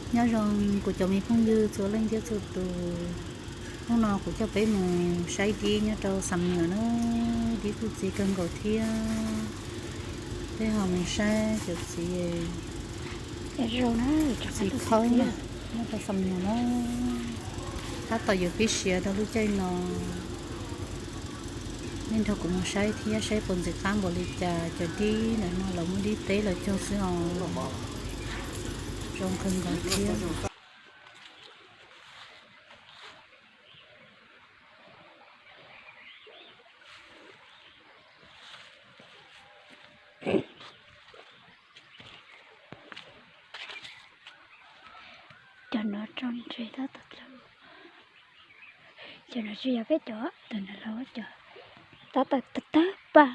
Nyob zoo kuv cov me phooj ywg txhua leej thiab txhua tus. Hnub no kuv coj peb mus saib dib nyob rau Xam Nyuam na. Dib kuj txiv kawg nkaus thiab. Peb ho mus saib cov txiv, txiv khawb na, nyob rau Xam Nyuam na. Tab tom yuav pib siav rau lub caij no. Nej nrog kuv mus saib thiab saib puas ntxim qab npaum li cas. Cov dib ntawm no lawv muab dib teb los cog xwb os. Zoo kawg nkaus thiab. Cov no tso ntses tab tom dlawb. Cov no tsis yog peb cov, tus no los cov tab tom tawg tawg paj.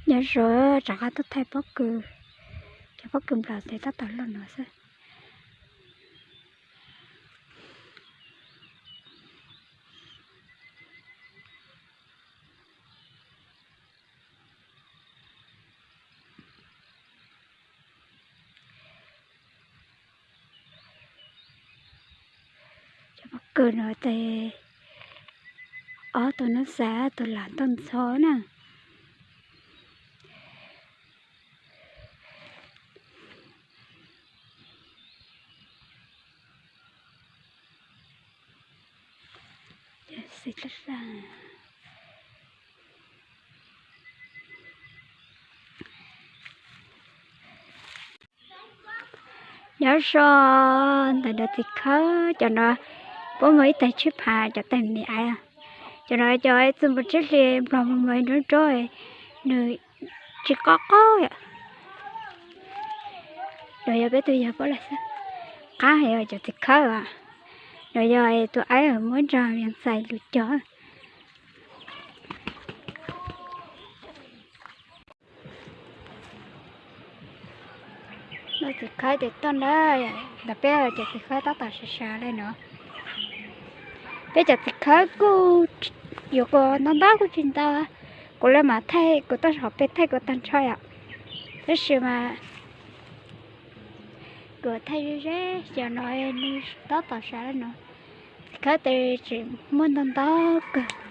Nyob zoo, rov qab tuaj thaij pob kws, cov pob kws nplaum tes tab tom loj no xwb. Cov pob kws no tes ob tug nub xav tus lam tuaj ntxhov na. Nyob zoo, ntawm no txiv khawb cov no, puab muaj ib tag tsib phav cov tag me me aiv. Cov no cov txuj npua tsib hli nplog mus mus nruab nruab, nws tsis qob qob yom. No yog peb tug yawg puab lawm xwb. Qab heev cov txiv khawb as. No yog tus aiv muab nrog Vias Xais lug cog. No txiv khawb tes toj ntawd, ntawm peb cov txiv khawb tab tom sawv sawv li no. Peb cov txiv khawb kuj yuav kuv ntau ntau kuj tsis ntau. Kuv li mas thaij kuv toj hom pes thaij kuv tag nrho yom. Tab sis mas kuv thaij ze ze, xyov no nws tab tom sawv li no. Txiv khawb tes tseem muaj ntau ntau kawg.